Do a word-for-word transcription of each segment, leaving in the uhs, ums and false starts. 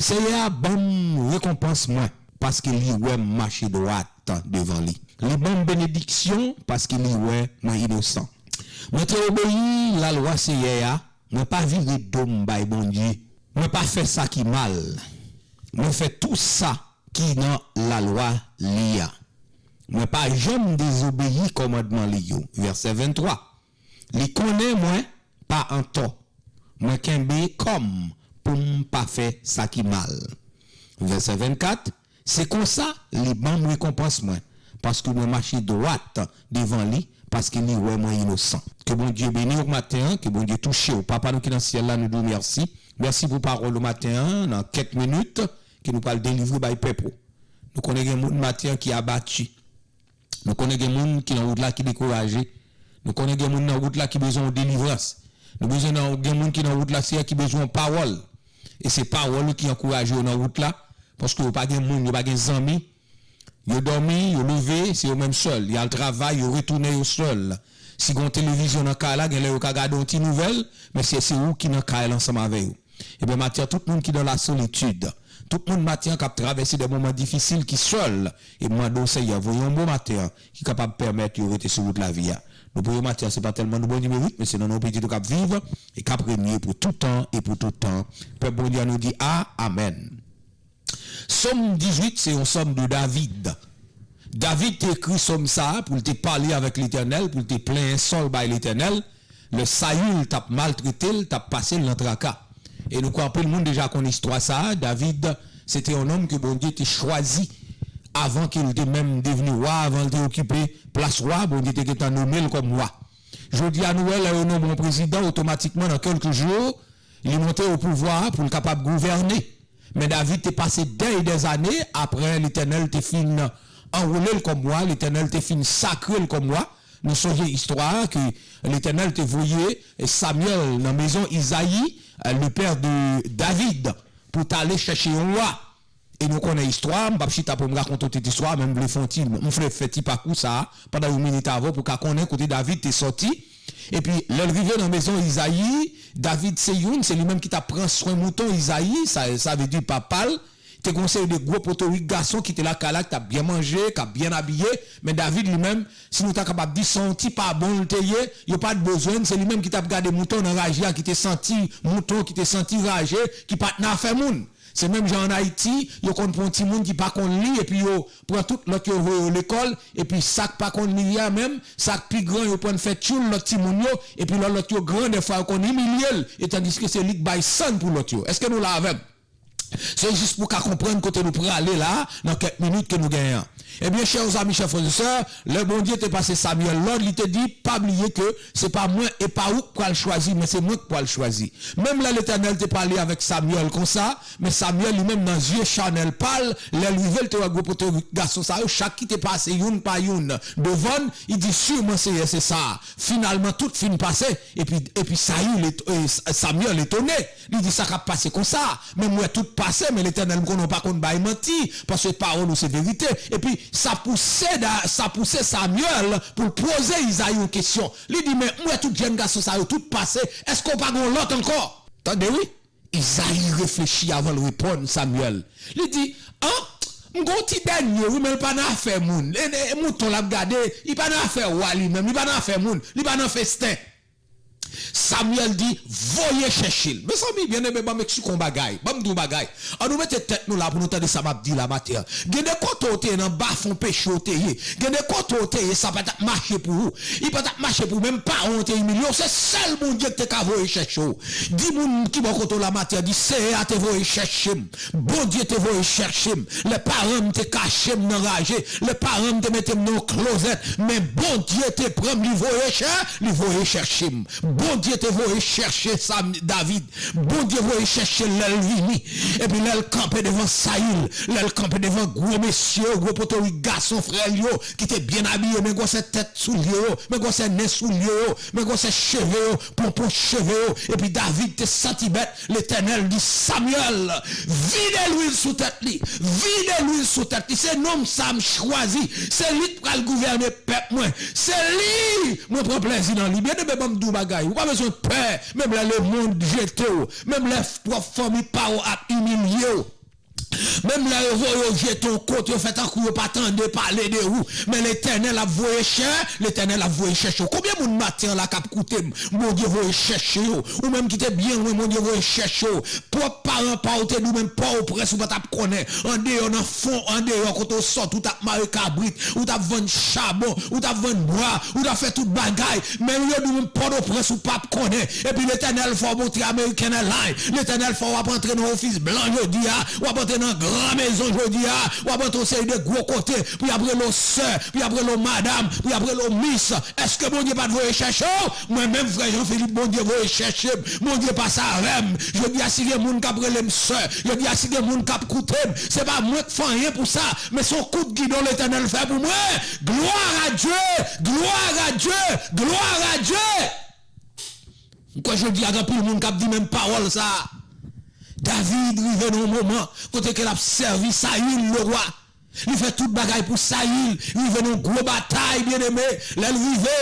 Seyè a ban m rekonpans mwen, paske li wè m mache dwat devan li. Li ban m benediksyon, paske li wè mwen inosan. Mwen te obeyi lalwa Seyè a, mwen pa vire do m bay Bondye. Mwen pa fè sa ki mal. Mwen fè tou sa ki nan lalwa li a. Mwen pa janm dezobeyi kòmandman li yo. Vèsè venntwa. Li konnen mwen pa antò. Mwen kenbe kò m pou m pa fè sa ki mal. Vèsè vennkat. Se konsa, li ban m rekonpans mwen, paske mwen mache dwat devan li, paske li wè mwen inosan. Ke Bondye beni w maten an, ke Bondye touche w. Papa nou ki nan syèl la, nou di w mèsi. Mèsi pou pawòl ou maten an, nan kèk minit, ke nou pral delivre bay pèp ou. Nou konnen gen moun maten an ki abati. Nou konnen gen moun ki nan wout la ki dekouraje. Nou konnen gen moun nan wout la ki bezwen yon delivrans. Nou bezwen nan, gen moun ki nan wout la, Seyè, ki bezwen yon pawòl. E se pawòl ou ki ankouraje yo nan wout la, paske yo pa gen moun, yo pa gen zanmi. Yo dòmi, yo leve, se yo menm sèl. Y al travay, yo retounen, yo sèl. Si gen yon televizyon nan kay la, genlè yo ka gade yon ti nouvèl, men se, se ou ki nan kay la ansanm avè yo. Ebyen, maten an, tout moun ki dans la solitude, tout moun maten an k ap travèse de moman difisil, ki sèl, e mande w, Seyè, voye yon bon maten an ki kapab pèmèt yo rete sou wout lavi a. Nou priye w maten an, se pa tèlman nou bon nou merit, men se nan non Pitit ou k ap viv e k ap renye pou tout tan e pou tout tan. Pèp Bondye a, nou di a, amèn. Sòm dizuit, se yon sòm de David. David te ekri sòm sa a pou l te pale avèk Letènèl, pou l te plenyen sò l bay Letènèl, lè Sayil t ap maltrete l, t ap pase l nan traka. E nou kwè anpil moun deja konn istwa sa a. David, se te yon nonm ke Bondye te chwazi avan ke l te menm devni wa, avan l te okipe plas wa, Bondye te gentan nome l kòm wa. Jodi a, nou wè, lè yo nonmen yon prezidan, otomatikman, nan kèlke jou, li monte o pouvwa a pou l kapab gouvène. Men David te pase dèy dèzane apre Letènèl te fin anwole l kòm wa, Letènèl te fin sakre l kòm wa. Nou sonje istwa a ke Letènèl te voye Samyèl nan mezon Izayi, le père de David, pou t ale chèche yon wa. E nou konnen istwa a, m p ap chita pou m rakonte w tout istwa a, men m vle fè yon ti, m vle fè ti pakou sa a, pandan yon minit avè w pou w ka konnen kote David te sòti. Epi, lè l rive nan mezon Izayi, David se youn, se li menm ki t ap pran swen mouton Izayi, sa, sa vle di papa l. Te gen yon seri de gwo potorik gason ki te lakay la, ki t ap byen manje, k ap byen abiye. Men David li menm, si nou ta kapab di, se yon ti pa bon l te ye, yo pa t bezwen l, se li menm ki t ap gade mouton nan raje a, ki te santi mouton, ki te santi raje, ki pa t nan afè moun. Se menm jan ann Ayiti, yo konn pran yon timoun ki pa konn li, epi yo pran tout lòt yo voye yo lekòl, epi sa k pa konn li a menm, sa k pi gran, yo pran l fè tchoul lòt timoun yo, epi lè lòt yo gran, dèfwa yo konn imilye l, e tandiske se li k bay san n pou lòt yo. Èske nou la avè m? Se jis pou w ka konprann kote nou prale la a, nan kèk minit ke nou genyen an. Ebyen, chè zanmi, chè frè e sè, lè Bondye te pase Samyèl lòd, li te di, pa bliye ke se pa mwen e pa ou k pral chwazi, men se mwen k pral chwazi. Menm lè Letènèl te pale avèk Samyèl konsa, men Samyèl li menm nan zye chanèl pa l, lè l rive, l te wè gwo potorik gason sa yo, chak ki te pase youn pa youn devan l, li di, siman, Seyè, se sa. Finalman, tout fin pase, epi, epi Sayil et-, e, Samyèl etone. Li di, sa k ap pase konsa? Men m wè tout pase, men Letènèl, m konnen w pa konn bay manti, paske pawòl ou se verite. Epi, sa pouse Da-, sa pouse Samyèl pou l poze Izayi yon kesyon. Li di, men m wè tout jèn gason sa yo, tout pase, èske w pa gen yon lòt ankò? Tande wi, Izayi reflechi avan l reponn Samyèl. Li di, an, m gen yon ti dènye wi, men l pa nan afè moun. E, e, mouton l ap gade, li pa nan afè wa li menm, li pa nan afè moun, li pa nan festen. Samyèl di, voye chèche l. Mezanmi, byeneme, ban m eksplike w yon bagay. Ban m di w yon bagay. Ann nou mete tèt nou la pou nou tande sa m ap di la maten an. Gen de kote w te ye nan bafon peche w te ye. Gen de kote w te ye, sa pa t ap mache pou ou. Li pa t ap mache pou ou. Menm paran w te imilye w. Se sèl Bondye ki te ka voye chèche w. Di moun ki bò kote w la maten an, di, Seyè a te voye chèche m. Bondye te voye chèche m. Lè paran m te kache m nan raje, lè paran m te mete m nan yon klozèt, men Bondye te pran m, li voye chè, li voye chèche m. Bondye te voye chèche Sam-, David. Bondye voye chèche l lè l vini. Epi lè l kanpe devan Sayil, lè l kanpe devan gwo mesye yo, gwo potorik gason frè l yo, ki te byen abiye, men gwosè tèt soulye yo, men gwosè nen soulye yo, men gwosè cheve yo, ponpon cheve yo. Epi David te santi bèt. Letènèl di, Samyèl, vide lwil sou tèt li. Vide lwil sou tèt li. Se nonm sa a m chwazi. Se li k pral gouvène pèp mwen. Se li mwen pran plèzi nan li. Byeneme, ban m di w bagay. Ou pa bezwen pè, menm lè lemonn jete w, menm lè pwòp fanmi pa w ap imilye w. Menm lè yo voye w jete yon kote, yo fè tankou yo pa tande pale de ou. Men Letènèl ap voye chè, Letènèl ap voye chèche w. Konbyen moun maten an la k ap koute m, Bondye voye chèche yo? Ou menm ki te byen lwen, Bondye voye chèche w. Pwòp paran pa w te di w menm Pòtoprens ou pa t ap konnen. Andeyò nan fon, andeyò kote w sòti, ou t ap mare kabrit, ou t ap vann chabon, ou t ap vann bwa, ou t ap fè tout bagay. Men yo di w menm Pòtoprens ou p ap konnen. Epi Letènèl fè w monte American Airlines. Letènèl fè w ap antre nan ofis blan jodi a, w ap antre nan gran mezon jodi a, w ap antre yon seri de gwo kote, pou y ap rele w sè, pou y ap rele w madanm, pou y ap rele w mis. Èske Bondye pa t voye chèche w? Mwen menm, frè Jean Philippe, Bondye voye chèche m. Bondye pase avè m. Jodi a, si gen moun k ap rele m sè, jodi a, si gen moun k ap koute m, se pa mwen k fè anyen pou sa, men se yon kout gidon Letènèl fè pou mwen. Gloire à Dieu! Gloire à Dieu! Gloire à Dieu! M kwè jodi a, gen anpil moun k ap di menm pawòl sa a. David rive nan yon moman kote ke l ap sèvi Sayil, le wa. Li fè tout bagay pou Sayil, rive nan yon gwo batay, byeneme. Lè l rive,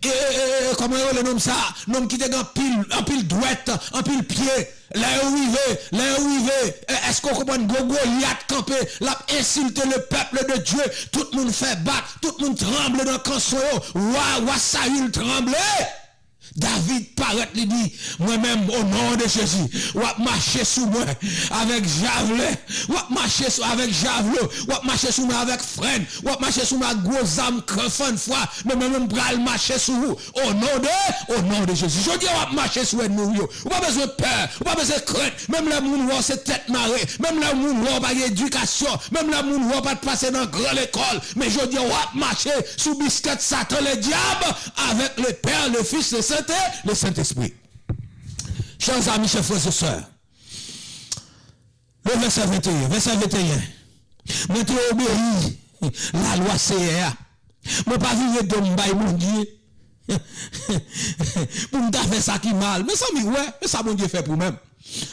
e, e, e, e, kòman yo rele nonm sa? Nonm ki te gen anpil, anpil dwèt, anpil pye. Lè yo rive, lè yo rive, e, èske w konprann gwo Golyat kanpe, l ap ensilte le peuple de Dieu, tout moun fè bak, tout moun tranble nan kanson yo, wa, wa Sayil tranble. David parèt, li di, mwen menm, o non de Jezi, w ap mache sou mwen avèk javlen, w ap mache sou, avèk javlo, w ap mache sou mwen avèk frèn, w ap mache sou mwen ak gwo zam k-, fann fwa, men mwen menm, m pral mache sou ou, o non de, o non de Jezi. Jodi a, w ap mache sou ènmi w yo. Ou pa bezwen pè, ou pa bezwen krent. Menm lè moun wè w se tèt mare, menm lè moun wè w pa gen edikasyon, menm lè moun wè w pa t pase nan gran lekòl, men jodi a w ap mache sou biskèt Satan Ledyab avèk le Père, le Fils, le Saint, le Saint-Esprit. Chè zanmi, chè frè e sè, le vèsè venteyen, vèsè venteyen, mwen te obeyi lalwa Seyè a. Mwen pa vire do m bay Bondye pou m ta fè sa ki mal. Mezanmi, w wè, men sa Bondye fè pou mwen.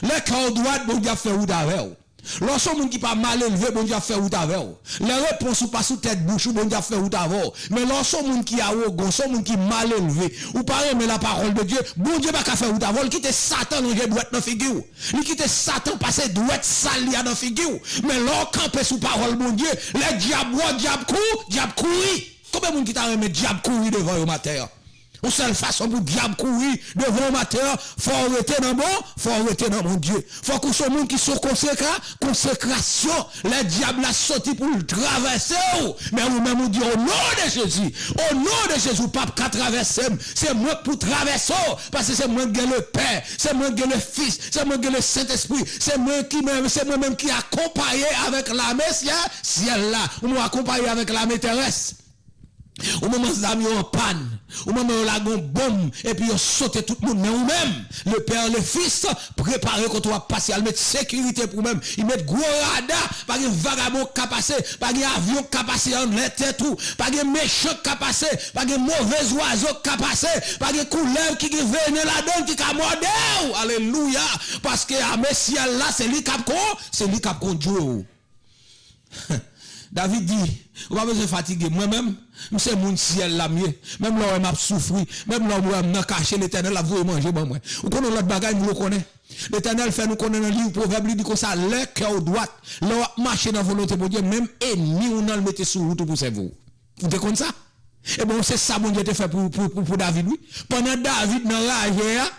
Lè kè w dwat, Bondye ap fè wout avè w. Lè w se yon moun ki pa malelve, Bondye ap fè wout avè w. Lè repons ou pa sou tèt bouch ou, Bondye ap fè wout avè w. Men lè w se yon moun ki awogan, w se yon moun ki malelve, ou pa renmen lapawòl de Dye, Bondye pa ka fè wout avè w, l kite Satan lonje dwèt nan figi w. Li kite Satan pase dwèt sal li a nan figi w. Men lè w kanpe sou pawòl Bondye, lè dyab wè w, dyab kou-, dyab kouri. Konbyen moun ki ta renmen dyab kouri devan yo maten an? Yon sèl fason pou dyab kouri devan w maten an, fò w rete nan bon, fò w rete nan Bondye. Fòk ou se yon moun ki sou konsekra-, konsekrasyon. Lè dyab la soti pou l travèse w, men ou menm ou di, o non de Jezi, o non de Jezi, ou p ap ka travèse m. Se mwen k pou travèse w, paske se mwen k gen le Pè, se mwen k gen le Fis, se mwen k gen le Sentespri, se mwen ki menm, se mwen menm ki akonpaye avèk lame syè-, syèl la. Ou mwen akonpaye avèk lame terès. Ou manman zam yo an pàn. Ou manman yo lage yon bonm, epi yo sote tout moun. Men ou menm, le Père, le Fils, prepare kote w ap pase, al met sekirite pou ou menm. Li met gwo rada, pa gen vagabon k ka pase, pa gen avyon k ka pase anlè tèt ou, pa gen mechan k ka pase, pa gen move zwazo k ka pase, pa gen koulèv ki gen venen ladan l ki ka mòde w. Alelouya! Paske ame syèl la, se li k ap kon-, se li k ap kondui w. David di, ou pa bezwen fatige. Mwen menm, m se moun syèl la m ye. Menm lè w wè m ap soufri, menm lè w wè m nan kache, Letènèl ap voye manje ban mwen. Ou konnen yon lòt bagay m vle w konnen? Letènèl fè nou konnen nan liv Pwovèb, li di konsa, lè kè w dwat, lè w ap mache nan volonte Bondye, menm ènmi w nan l mete sou wout ou pou sèvi w. Ou te konn sa? Ebyen, se sa Bondye te fè pou, pou, pou, pou David, wi. Pandan David nan raje a,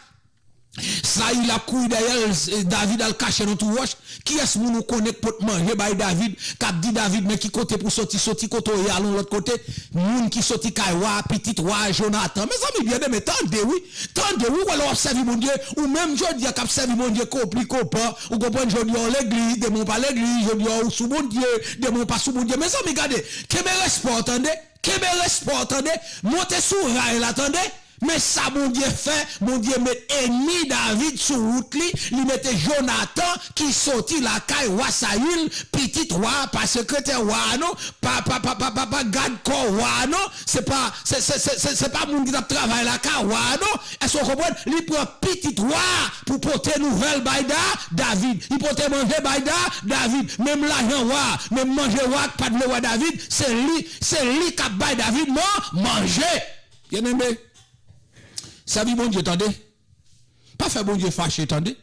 Sayil ap kouri dèyè l, David al kache nan twou wòch. Kiyès moun ou konnen k pot manje bay David, k ap di David, men ki kote pou soti, soti kote w ye, al yon lòt kote? Moun ki soti kay wa a, pitit wa a, Jonatan. Mezanmi byeneme, tande wi, tande wi, w wè lè w ap sèvi Bondye, ou menm jodi a k ap sèvi Bondye konpli konpan, ou konprann, jodi a w legliz, demen w pa legliz, jodi a w sou Bondye, demen w pa sou Bondye. Mezanmi gade, kenbe respè w tande, kenbe respè w tande, monte sou ray la tande. Men sa Bondye fè, Bondye met ènmi David sou wout li, li mete Jonatan ki soti lakay wa Sayil, pitit wa a, pa sekretè wa a non, pa, pa, pa, pa, pa, pa gad kò wa a non, se pa, se, se, se, se, se pa moun ki t ap travay lakay wa a non. Èske w konprann? Li pran pitit wa a pou pote nouvèl bay Da-, David. Li pote manje bay Da-, David. Menm lajan wa a, menm manje wa a k pa t vle wè David, se li, se li k ap bay David man-, manje. Byeneme, Sèvi Bondye, tande. Pa fè Bondye fache, tande.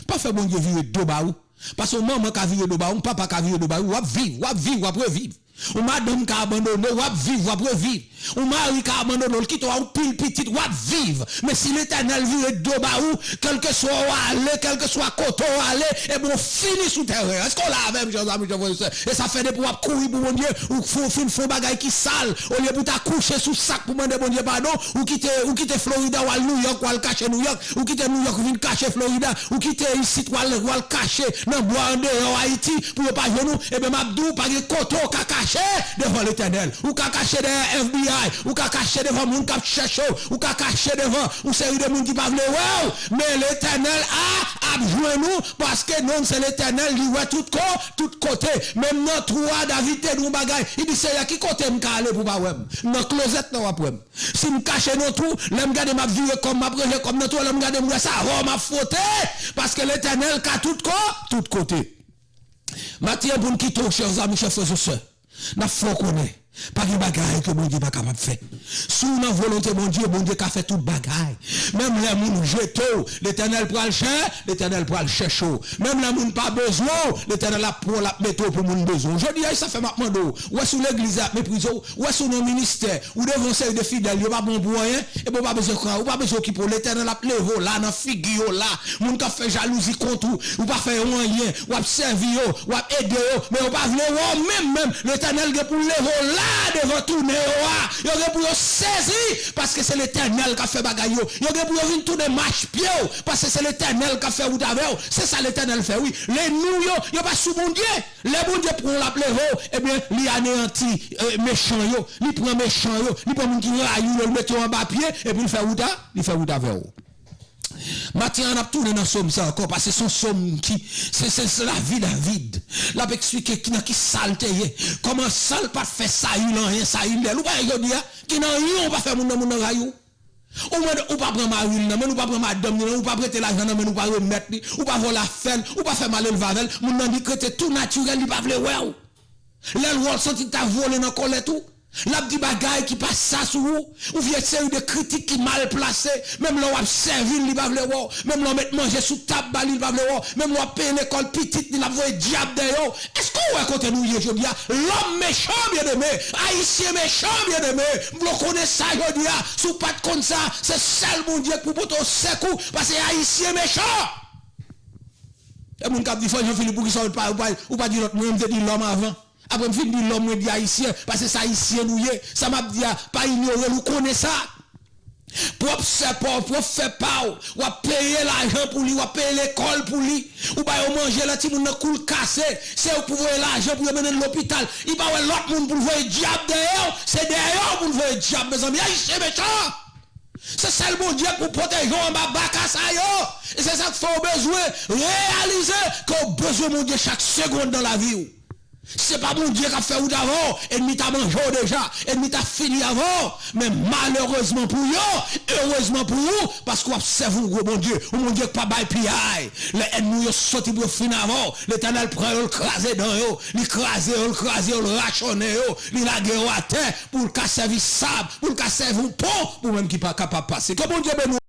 Pa fè Bondye vire do ba ou. Paske yon manman ka vire do ba ou, yon papa ka vire do ba ou, w ap viv, w ap viv, w ap reviv. Yon madanm ka abandone w, w ap viv, w ap reviv. Yon mari ka abandone w, l kite w ak yon pil pitit, w ap viv. Men si Letènèl vire do ba ou, kèlkeswa w ale, kèlkeswa kote w ale, ebyen w fini sou tèren an. Èske w la avè m, chè zanmi, chè frè e sè? E sa fè depi w ap kouri pou Bondye, ou fè, fin fè yon bagay ki sal, olye pou w ta kouche sou sak pou mande Bondye padon, ou kite, ou kite Florida, w al Nouyòk, w al kache Nouyòk, ou kite Nouyòk, ou vin kache Florida, ou kite isit, w al, w al kache nan bwa andeyò Ayiti pou yo pa jwenn ou, ebyen m ap di w, pa gen kote w ka kache devan Letènèl. Ou ka kache dèyè F B I, ou ka kache devan moun k ap chèche w, ou ka kache devan yon seri de moun ki pa vle wè w, men Letènèl a ap jwenn ou, paske non l se Letènèl, li wè tout ko, tout kote. Menm nan twou a, David te di yon bagay, li di, Seyè, ki kote m ka ale pou w pa wè m? Nan klozèt la w ap wè m. Si m kache nan twou, lè m gade m ap vire kò m, m ap ranje kò m nan twou a, lè m gade m wè se avè w m ap fwote, paske Letènèl ka tout ko, tout kote. Maten an pou n kite w, chè zanmi, chè frè e sè, n ap fè w konnen, pa gen bagay ke Bondye pa kapab fè. Si w nan volonte Bondye, Bondye ka fè tout bagay. Menm lè moun jete w, Letènèl pral chè, Letènèl pral chèche w. Menm lè moun pa bezwen w, Letènèl ap pran w, l ap mete w pou moun bezwen w. Jodi a, sa fè m ap mande w, w wè si w legliz la ap meprize w, w wè si w nan ministè, ou devan yon seri de fidèl, yo pa bon pou anyen, ebyen ou pa bezwen kran, ou pa bezwen okipe w. Letènèl ap leve w la nan figi yo la. Moun k ap fè jalouzi kont ou, ou pa fè yo anyen, w ap sèvi yo, w ap ede yo, men yo pa vle wè w menm, menm. Letènèl gen pou l leve w la devan tounen yo a. Yo gen pou yo sezi, paske se Letènèl k ap fè bagay yo. Yo gen pou yo vin tounen machpye w, paske se Letènèl k ap fè wout avè w. Se sa Letènèl fè, wi. Lènmi w yo, yo pa sou Bondye. Lè Bondye pran w, l ap leve w, ebyen, li aneyanti, eh, mechan yo, li pran mechan yo, li pran moun ki rayi w yo, li mete yo anba pye, epi li fè wout a, li fè wout avè w. Maten an, n ap tounen nan sòm sa ankò, paske se yon sòm ki, se, se, se lavi David. L ap eksplike ki, nan ki sa l te ye, kòman san l pa t fè Sayil anyen, Sayil lè l. Ou pa wè jodi a, ki nan yon ou pa fè moun nan, moun nan rayi w. Ou mande, ou pa pran mari l nan men l, ou pa pran madanm li nan men l, ou pa prete lajan nan men l, ou pa remèt li, ou pa vòlè afè l, ou pa fè malelve avè l, moun nan li k rete tou natirèl, li pa vle wè w. Lè l wè w, l santi l ta vole nan kòlèt ou. L ap di bagay ki pa sa sou ou, ou vye seri de kritik ki mal plase, menm lè w ap sèvi l, li pa vle wè w, menm lè w met manje sou tab ba li, li pa vle wè w, menm lè w ap peye lekòl pitit li, l ap voye dyab dèyè w. Èske w wè kote nou ye jodi a? Lòm mechan, byeneme. Ayisyen mechan, byeneme. M vle w konnen sa jodi a. Si w pa t konn sa, se sèl Bondye k pou pote w sekou, paske Ayisyen mechan. E moun k ap di, Frè Jean Philippe, poukisa w pa, ou pa, ou pa di lòt, mwen, m te di lòm avan. Apre m fin di lòm, mwen di Ayisyen, paske se Ayisyen nou ye. Sa m ap di a, pa inyore l, ou konnen sa. Pwòp sè pa w, pwòp frè pa w, w ap peye lajan pou li, w ap peye lekòl pou li, ou ba yo manje lè timoun nan kou l kase, se ou k pou voye lajan pou yo mennen l lopital, li pa wè lòt moun pou l voye dyab dèyè w, se dèyè w pou l voye dyab, mezanmi, Ayisyen mechan! Se sèl Bondye k pou pwoteje w anba baka sa yo, e se sa k fè w bezwen reyalize ke w bezwen Bondye chak segonn nan lavi w. Si se pa Bondye k ap fè wout avè w, ènmi ta manje w deja, ènmi ta fini avè w. Men malerezman pou yo, erezman pou ou, paske w ap sèvi yon gwo Bondye, yon Bondye k pa bay piyay. Lè ènmi w yo soti pou yo fin avè w, Letènèl pran yo, l kraze dan yo, li kraze yo, l kraze yo, l rachonnen yo, li lage yo atè pou l ka sèvi sab, pou l ka sèvi yon pon pou ou menm ki pa kapab pase. Ke Bondye beni w.